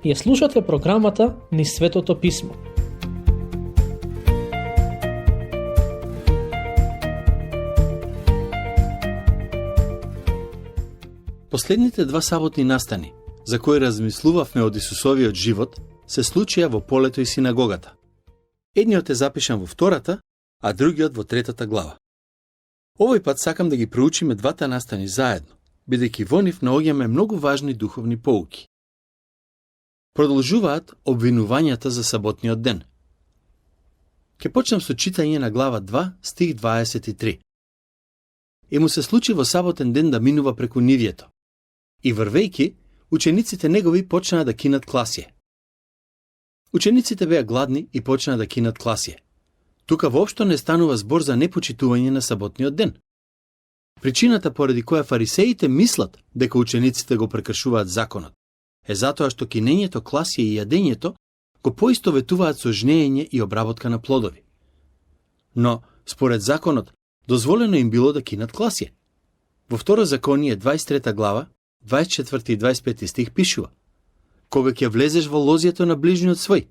Ја слушате програмата Низ Светото Писмо. Последните два саботни настани, за кои размислувавме од Исусовиот живот, се случија во полето и синагогата. Едниот е запишан во втората, а другиот во третата глава. Овој пат сакам да ги проучиме двата настани заедно, бидејќи во нив наоѓаме многу важни духовни поуки. Продолжуваат обвинувањата за саботниот ден. Ке почнам со читање на глава 2, стих 23. И му се случи во саботен ден да минува преку нивјето. И врвејки, учениците негови почнаа да кинат класје. Учениците беа гладни и почнаа да кинат класје. Тука воопшто не станува збор за непочитување на саботниот ден. Причината поради која фарисеите мислат дека учениците го прекршуваат законот е затоа што кинењето класје и јадењето го поистоветуваат со жнеење и обработка на плодови. Но, според законот, дозволено им било да кинат класје. Во Второзаконие 23 глава, 24 и 25 стих пишува: кога ќе влезеш во лозјето на ближниот свој,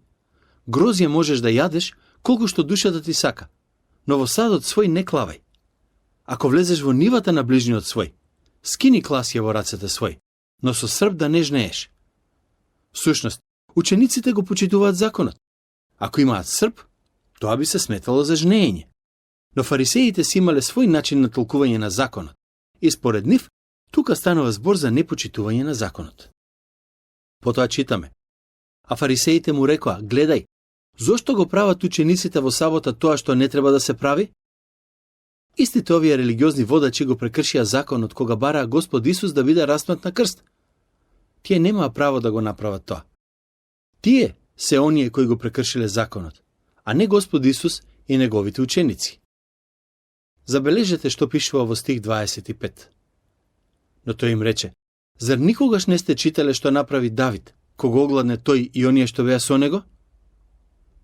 грозје можеш да јадеш колку што душата ти сака, но во садот свој не клавај. Ако влезеш во нивата на ближниот свој, скини класје во рацете свој, но со срп да не жнееш. Всушност, учениците го почитуваат законот. Ако имаат срп, тоа би се сметало за жнеење. Но фарисеите си имале свој начин на толкување на законот и според нив, тука станува збор за непочитување на законот. Потоа читаме: а фарисеите му рекоа: гледај, зошто го прават учениците во сабота тоа што не треба да се прави? Истите овие религиозни водачи го прекршија законот кога бараа Господ Исус да биде распнат на крст. Тие немаа право да го направат тоа. Тие се оние кои го прекршиле законот, а не Господ Исус и неговите ученици. Забележете што пишува во стих 25. Но тој им рече: зар никогаш не сте читале што направи Давид, кога огладне тој и оние што беа со него?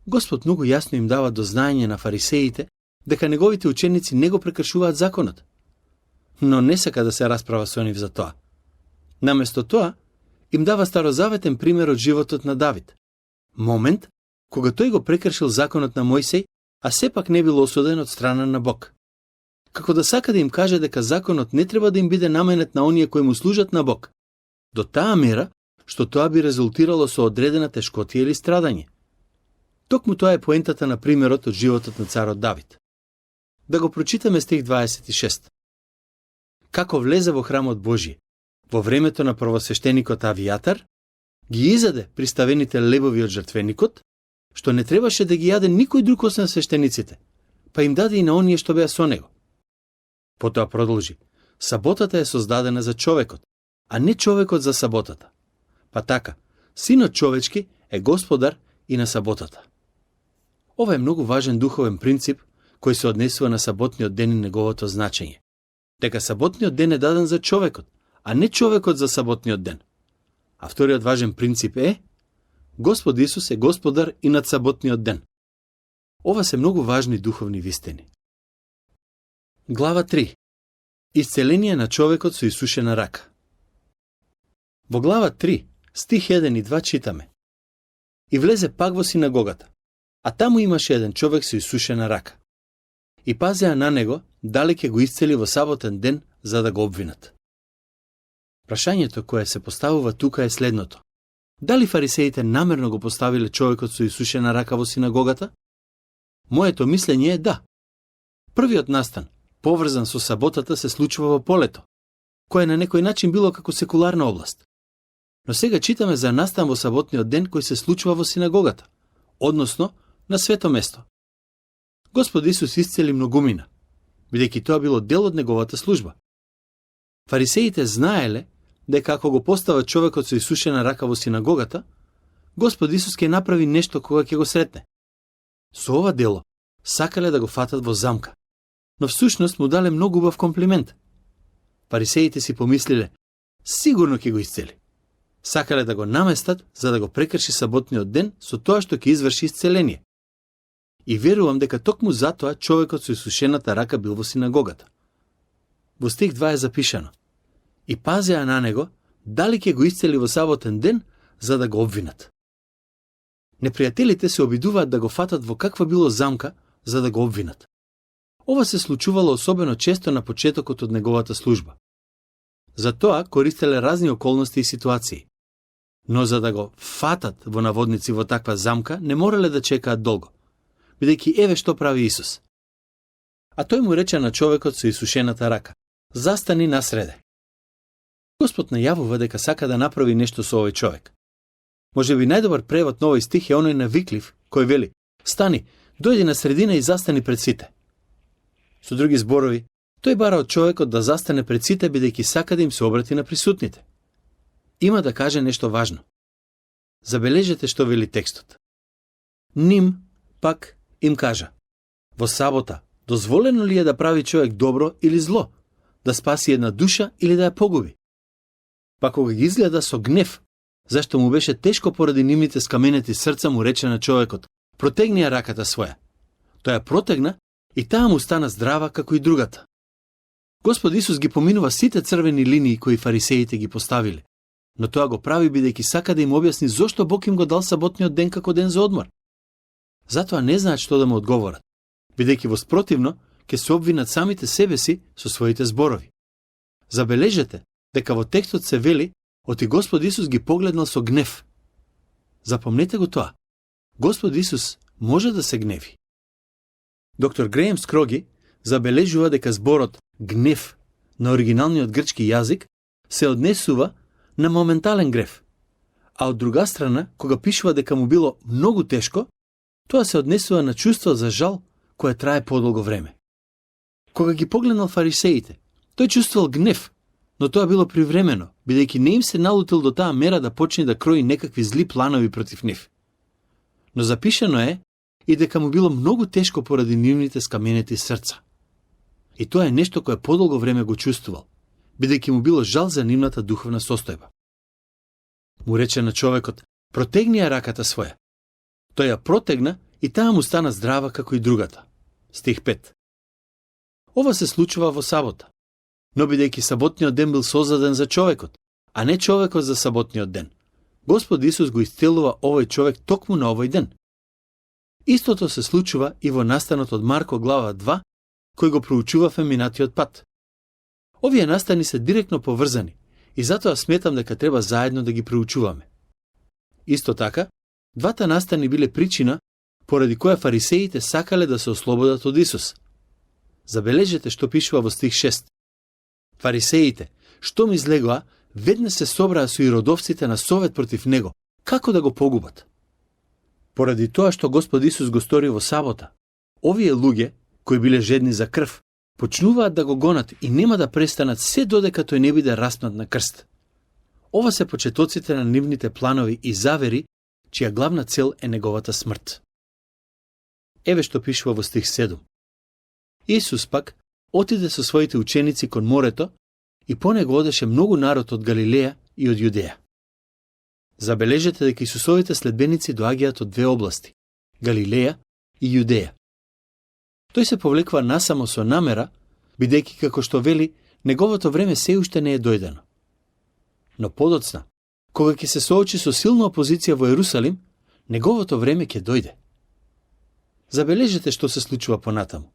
Господ многу јасно им дава до знаење на фарисеите дека неговите ученици не го прекршуваат законот. Но не сака да се расправа со нив за тоа. Наместо тоа, им дава старозаветен пример од животот на Давид. Момент кога тој го прекршил законот на Мојсей, а сепак не бил осуден од страна на Бог. Како да сака да им каже дека законот не треба да им биде наменет на оние кои му служат на Бог, до таа мера што тоа би резултирало со одредена тешкотија или страдање. Токму тоа е поентата на примерот од животот на царот Давид. Да го прочитаме стих 26. Како влезе во храмот Божји, во времето на првосвештеникот Авијатар, ги изаде приставените лебови од жртвеникот, што не требаше да ги јаде никој друг освен свештениците, па им даде и на оние што беа со него. Потоа продолжи: саботата е создадена за човекот, а не човекот за саботата. Па така, Синот човечки е господар и на саботата. Ова е многу важен духовен принцип кој се однесува на саботниот ден и неговото значење. Дека саботниот ден е даден за човекот, а не човекот за саботниот ден. А вториот важен принцип е: Господ Исус е господар и над саботниот ден. Ова се многу важни духовни вистини. Глава 3. Исцеление на човекот со исушена рака. Во глава 3, стих 1 и 2 читаме: и влезе пак во синагогата, а таму имаше еден човек со исушена рака. И пазеа на него дали ќе го исцели во саботен ден за да го обвинат. Прашањето кое се поставува тука е следното: дали фарисеите намерно го поставиле човекот со исушена рака во синагогата? Моето мислење е да. Првиот настан, поврзан со саботата, се случува во полето, кој на некој начин било како секуларна област. Но сега читаме за настан во саботниот ден кој се случува во синагогата, односно на свето место. Господ Исус исцели многумина, бидејќи тоа било дел од неговата служба. Фарисеите знаеле дека ако го постават човекот со исушена рака во синагогата, Господ Исус ќе направи нешто кога ќе го сретне. Со ова дело сакале да го фатат во замка, но всушност му дале многу убав комплимент. Фарисеите си помислиле: сигурно ќе го исцели. Сакале да го наместат за да го прекрши саботниот ден со тоа што ќе изврши исцеление. И верувам дека токму затоа човекот со исушената рака бил во синагогата. Во стих 2 е запишано: и пазеа на него дали ќе го исцели во саботен ден за да го обвинат. Непријателите се обидуваат да го фатат во каква било замка за да го обвинат. Ова се случувало особено често на почетокот од неговата служба. Затоа користеле разни околности и ситуации. Но за да го фатат во наводници во таква замка, не морале да чекаат долго, бидејќи еве што прави Исус. А тој му рече на човекот со исушената рака: "Застани насреде." Господ најавува дека сака да направи нешто со овој човек. Можеби најдобар превод на овој стих е оној на Виклив, кој вели: "Стани, дојди на средина и застани пред сите." Со други зборови, тој бара од човекот да застане пред сите бидејќи сака да им се обрати на присутните. Има да каже нешто важно. Забележете што вели текстот. Ним пак им кажа: "Во сабота дозволено ли е да прави човек добро или зло, да спаси една душа или да ја погуби?" Па кога ги изгледа со гнев, зашто му беше тешко поради нивните скаменети срца, му рече на човекот: "Протегни ја раката своја." Тој ја протегна и таа му стана здрава како и другата. Господ Исус ги поминува сите црвени линии кои фарисеите ги поставиле, но тоа го прави бидејќи сака да им објасни зошто Бог им го дал саботниот ден како ден за одмор. Затоа не знаат што да му одговорат, бидејќи во спротивно ќе се обвинат самите себе си со своите зборови. Забележете дека во текстот се вели: "Оти Господ Исус ги погледнал со гнев." Запомнете го тоа. Господ Исус може да се гневи. Доктор Греем Скроги забележува дека зборот гнев на оригиналниот грчки јазик се однесува на моментален гнев, а од друга страна, кога пишува дека му било многу тешко, тоа се однесува на чувство за жал кое трае подолго време. Кога ги погледнал фарисеите, тој чувствувал гнев, но тоа било привремено, бидејќи не им се налутил до таа мера да почне да крои некакви зли планови против нив. Но запишено е и дека му било многу тешко поради нивните скаменети срца. И тоа е нешто кое подолго време го чувствувал, бидејќи му било жал за нивната духовна состојба. Му рече на човекот: "Протегни ја раката своја." Тој ја протегна и таа му стана здрава како и другата. Стих 5. Ова се случува во сабота, но бидејќи саботниот ден бил создаден за човекот, а не човекот за саботниот ден, Господ Исус го исцелува овој човек токму на овој ден. Истото се случува и во настанот од Марко глава 2, кој го проучувавме минатиот пат. Овие настани се директно поврзани и затоа сметам дека треба заедно да ги проучуваме. Исто така, двата настани биле причина поради која фарисеите сакале да се ослободат од Исус. Забележете што пишува во стих 6. Фарисеите, штом излегоа, веднаш се собраа со иродовците на совет против него, како да го погубат. Поради тоа што Господ Исус го стори во сабота, овие луѓе, кои биле жедни за крв, почнуваат да го гонат и нема да престанат се додека тој не биде распнат на крст. Ова се почетоците на нивните планови и завери, чија главна цел е неговата смрт. Еве што пишува во стих 7. Исус пак отиде со своите ученици кон морето и по него одеше многу народ од Галилеја и од Јудеја. Забележете дека Исусовите следбеници доаѓаат од две области – Галилеја и Јудеја. Тој се повлекува насамо со намера, бидејќи како што вели, неговото време се уште не е дојдено. Но подоцна, кога ќе се соочи со силна опозиција во Ерусалим, неговото време ќе дојде. Забележете што се случува понатаму.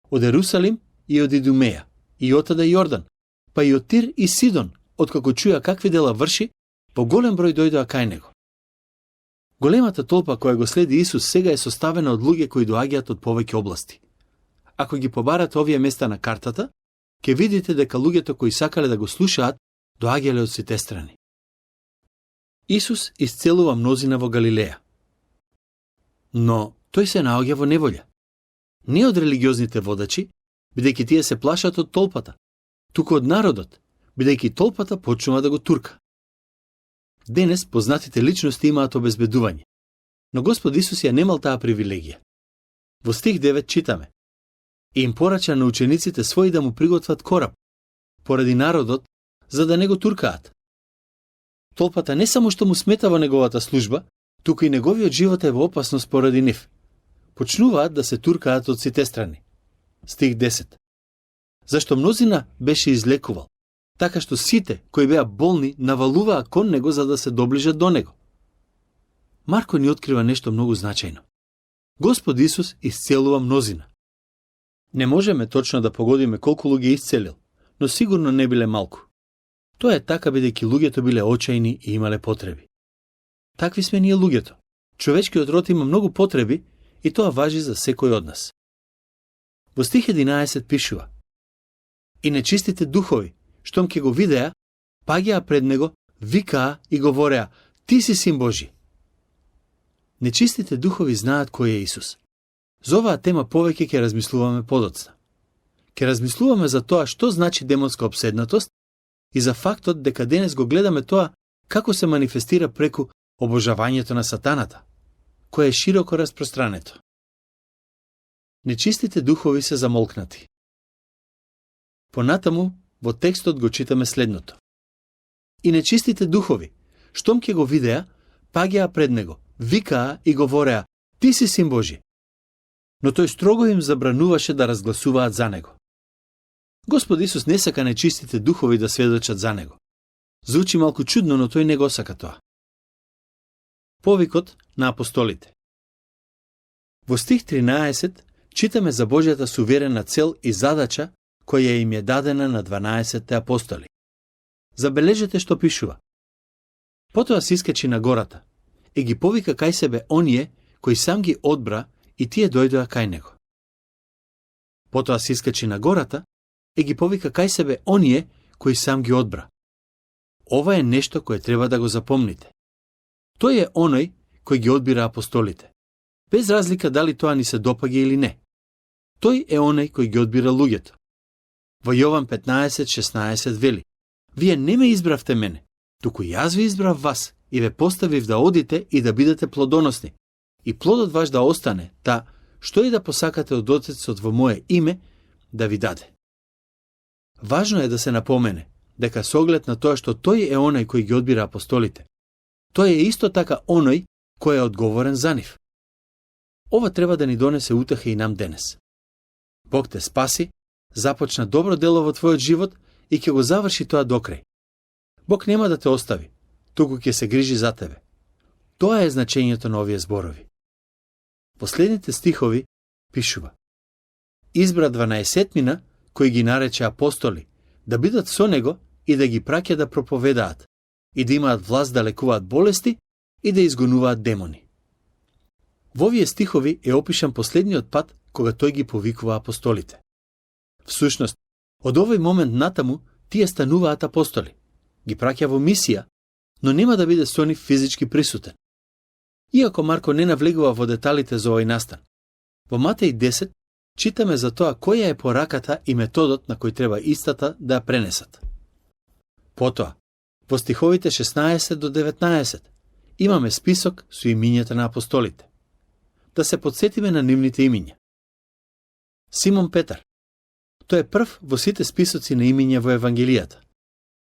Од Ерусалим и од Идумеја, и отаде Јордан, па и од Тир и Сидон, откако чуја какви дела врши, по голем број дојдоа кај него. Големата толпа која го следи Исус сега е составена од луѓе кои доаѓаат од повеќе области. Ако ги побарате овие места на картата, ќе видите дека луѓето кои сакале да го слушаат, доаѓале од сите страни. Исус исцелува мнозина во Галилеја. Но тој се наоѓа во неволја. Не од религиозните водачи, бидејќи тие се плашат од толпата, туку од народот, бидејќи толпата почнува да го турка. Денес познатите личности имаат обезбедување, но Господ Исус ја немал таа привилегија. Во стих 9 читаме: И им порача на учениците своји да му приготват кораб, поради народот, за да не го туркаат. Толпата не само што му смета во неговата служба, туку и неговиот живот е во опасност поради нив. Почнуваат да се туркаат од сите страни. Стих 10. Зашто мнозина беше излекувал, така што сите кои беа болни навалуваа кон него за да се доближат до него. Марко ни открива нешто многу значајно. Господ Исус исцелува мнозина. Не можеме точно да погодиме колку луѓе исцелил, но сигурно не биле малку. Тоа е така бидејќи луѓето биле очајни и имале потреби. Такви сме ние луѓето. Човечкиот род има многу потреби и тоа важи за секој од нас. Во стих 11 пишува: И нечистите духови, штом ќе го видеа, паѓаа пред него, викаа и говореа: Ти си син Божи. Нечистите духови знаат кој е Исус. За оваа тема повеќе ќе размислуваме подоцна. Ќе размислуваме за тоа што значи демонска опседнатост и за фактот дека денес го гледаме тоа како се манифестира преку обожавањето на сатаната, кое е широко распространето. Нечистите духови се замолкнати. Понатаму во текстот го читаме следното: И нечистите духови, штом ќе го видеа, паѓаа пред него, викаа и говореа: Ти си син Божи. Но тој строго им забрануваше да разгласуваат за него. Господ Исус не сака нечистите духови да сведочат за него. Звучи малку чудно, но тој не го сака тоа. Повикот на апостолите. Во стих 13 читаме за Божјата суверена цел и задача која им е дадена на 12 апостоли. Забележете што пишува: Потоа се искачи на гората и ги повика кај себе оние кои сам ги одбра и тие дојдоа кај него. Потоа се искачи на гората и ги повика кај себе оние кои сам ги одбра. Ова е нешто кое треба да го запомните. Тој е оној кој ги одбира апостолите, без разлика дали тоа ни се допаѓа или не. Тој е оној кој ги одбира луѓето. Во Јован 15:16 вели: Вие не ме избравте мене, туку јас ви избрав вас и ве поставив да одите и да бидете плодоносни, и плодот ваш да остане, та што и да посакате од Отецот во мое име, да ви даде. Важно е да се напомене дека со оглед на тоа што тој е оној кој ги одбира апостолите, тој е исто така оној кој е одговорен за нив. Ова треба да ни донесе утеха и нам денес. Бог те спаси, започна добро дело во твојот живот и ќе го заврши тоа докрај. Бог нема да те остави, туку ќе се грижи за тебе. Тоа е значењето на овие зборови. Последните стихови пишува: Избра 12-мина, кои ги нарече апостоли, да бидат со него и да ги праќа да проповедаат, и да имаат власт да лекуваат болести и да изгонуваат демони. Во овие стихови е опишан последниот пат кога тој ги повикува апостолите. Всушност, од овој момент натаму тие стануваат апостоли, ги праќа во мисија, но нема да биде со нив физички присутен. Иако Марко не навлегува во деталите за овој настан, во Матеј 10 читаме за тоа која е пораката и методот на кој треба истата да ја пренесат. Потоа, во стиховите 16 до 19 имаме список со имињата на апостолите. Да се подсетиме на нивните имиња. Симон Петар. Тој е прв во сите списоци на имиња во Евангелијата.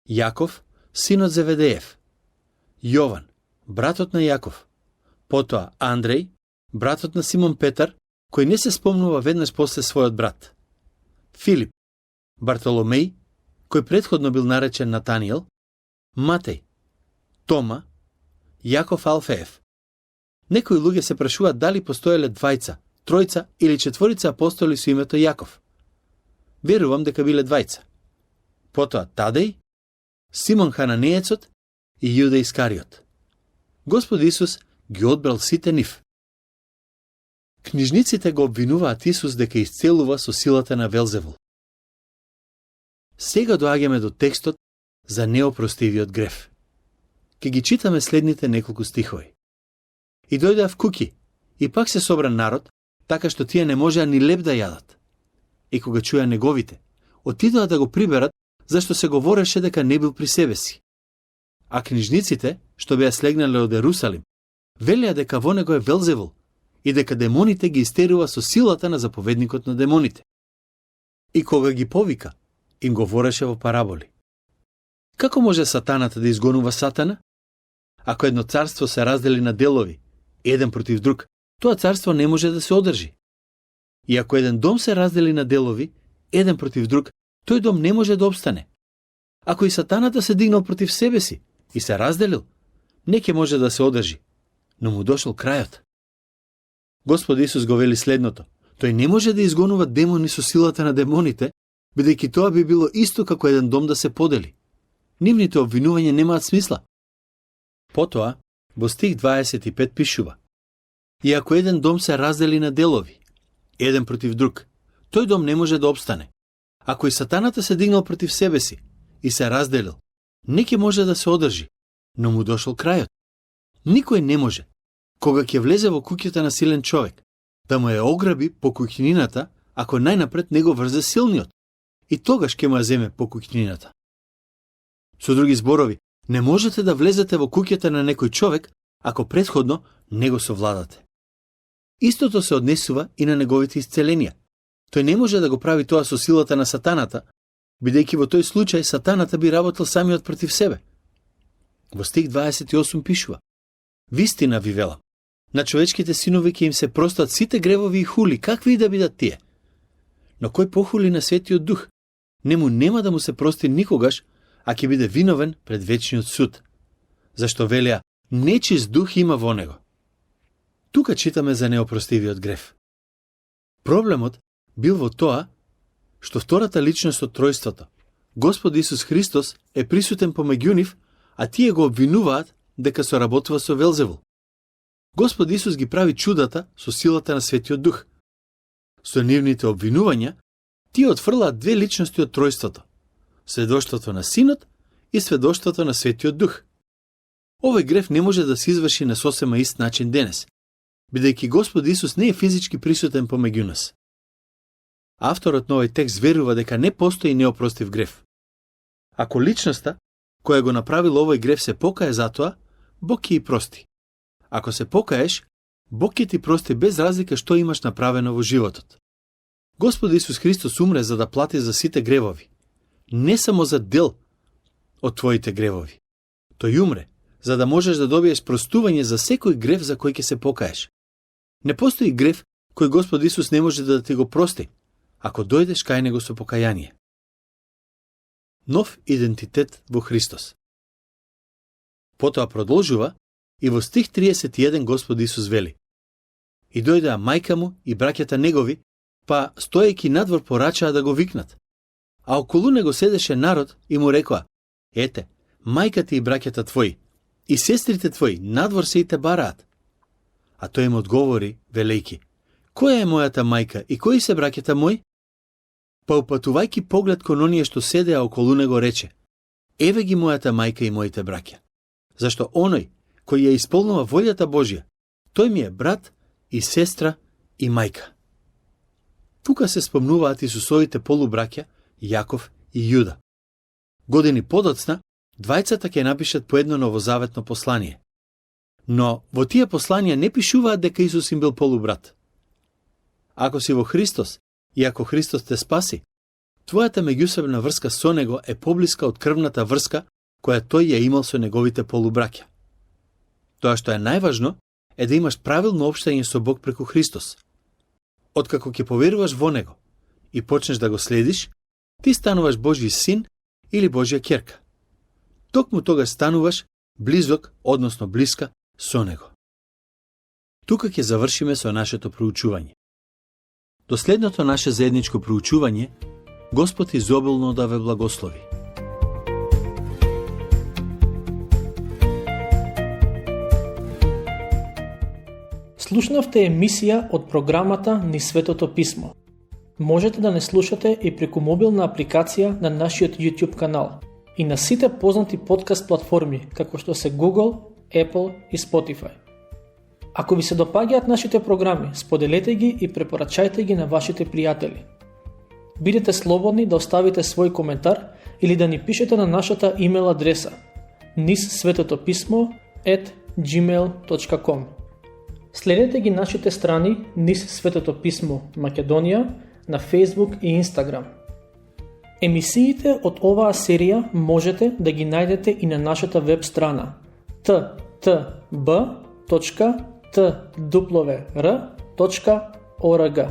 Јаков, синот Зеведеев. Јован, братот на Јаков. Потоа Андреј, братот на Симон Петар, кој не се спомнува веднаш после својот брат. Филип, Бартоломеј, кој претходно бил наречен Натаниел. Матеј, Тома, Јаков Алфеев. Некои луѓе се прашуваат дали постоеле двајца, тројца или четворица апостоли со името Јаков. Верувам дека биле двајца. Потоа Тадеј, Симон Хананеецот и Јуда Искариот. Господ Исус ги одбрал сите нив. Книжниците го обвинуваат Исус дека исцелува со силата на Велзевул. Сега доаѓаме до текстот за неопростивиот грев. Ке ги читаме следните неколку стихови. И дојдеа в куќи, и пак се собра народ, така што тие не можеа ни леб да јадат. И кога чуја неговите, отидоа да го приберат, зашто се говореше дека не бил при себе си. А книжниците, што беа слегнале од Ерусалим, велеа дека во него е Велзевул и дека демоните ги истерува со силата на заповедникот на демоните. И кога ги повика, им говореше во параболи. Како може сатаната да изгонува сатана? Ако едно царство се раздели на делови, еден против друг, тоа царство не може да се одржи. И ако еден дом се раздели на делови, еден против друг, тој дом не може да обстане. Ако и сатаната се дигнал против себе си и се разделил, не ќе може да се одржи, но му дошол крајот. Господ Исус го вели следното: тој не може да изгонува демони со силата на демоните, бидејќи тоа би било исто како еден дом да се подели. Нивните обвинувања немаат смисла. Потоа, во стих 25 пишува: и ако еден дом се раздели на делови, еден против друг, тој дом не може да обстане. Ако и сатаната се дигнал против себе си и се разделил, не ќе може да се одржи, но му дошол крајот. Никој не може, кога ќе влезе во куќата на силен човек, да му ја ограби по куќнината, ако најнапред не го врзе силниот, и тогаш ќе му ја земе по куќнината. Со други зборови, не можете да влезете во куќата на некој човек, ако претходно не го совладате. Истото се однесува и на неговите исцеленија. Тој не може да го прави тоа со силата на сатаната, бидејќи во тој случај сатаната би работел самиот против себе. Во стих 28 пишува: вистина ви велам, на човечките синови ќе им се простат сите гревови и хули, какви и да бидат тие. Но кој похули на Светиот Дух, нему нема да му се прости никогаш, а ќе биде виновен пред вечниот суд. Зашто велеа, нечист дух има во него. Тука читаме за неопростивиот грев. Проблемот бил во тоа што втората личност од тројството, Господ Исус Христос, е присутен помеѓу нив, а тие го обвинуваат дека соработува со Велзевул. Господ Исус ги прави чудата со силата на Светиот Дух. Со нивните обвинувања, тие отфрлаат две личности од тројството: сведоштвото на Синот и сведоштвото на Светиот Дух. Овој грев не може да се изврши на сосема ист начин денес, бидејќи Господ Исус не е физички присутен помеѓу нас. Авторот на овој текст верува дека не постои неопростив грев. Ако личноста која го направила овој грев се покае за тоа, Бог ќе и прости. Ако се покаеш, Бог ќе ти прости без разлика што имаш направено во животот. Господ Исус Христос умре за да плати за сите гревови, не само за дел од твоите гревови. Тој умре за да можеш да добиеш простување за секој грев за кој ќе се покаеш. Не постои грев кој Господ Исус не може да ти го прости, ако дојдеш кај него со покаяние. Нов идентитет во Христос. Потоа продолжува и во стих 31 Господ Исус вели: и дојдеа мајка му и браќата негови, па стоејќи надвор порачаа да го викнат. А околу него седеше народ и му рекоа: ете, мајката и браќата твои и сестрите твои надвор се и те бараат. А тој им одговори велејки: која е мојата мајка и кои се браќата мои? Па упатувајќи поглед кон оние што седеа околу него рече: еве ги мојата мајка и моите браќа. Зашто оној кој ја исполнува волјата Божја, тој ми е брат и сестра и мајка. Тука се спомнуваат Исусовите полубраќа Јаков и Јуда. Години подоцна, двајцата ќе напишат по едно новозаветно послание. Но во тие посланија не пишуваат дека Исус им бил полубрат. Ако си во Христос и ако Христос те спаси, твојата меѓусебна врска со него е поблиска од крвната врска која тој ја имал со неговите полубраќа. Тоа што е најважно е да имаш правилно општање со Бог преку Христос. Откако ќе поверуваш во него и почнеш да го следиш, ти стануваш Божји син или Божја ќерка. Токму тогаш стануваш близок, односно блиска со него. Тука ќе завршиме со нашето проучување. До следното наше заедничко проучување, Господ изобилно да ве благослови. Слушнавте емисија од програмата Низ Светото Писмо. Можете да не слушате и преку мобилна апликација на нашиот YouTube канал и на сите познати подкаст платформи, како што се Google, Apple и Spotify. Ако ви се допаѓаат нашите програми, споделете ги и препорачајте ги на вашите пријатели. Бидете слободни да оставите свој коментар или да ни пишете на нашата имейл адреса nizsvetotopismo@gmail.com. Следете ги нашите страни Низ Светото Писмо Македонија на Facebook и Instagram. Емисиите од оваа серија можете да ги најдете и на нашата веб страна ttb.twr.org.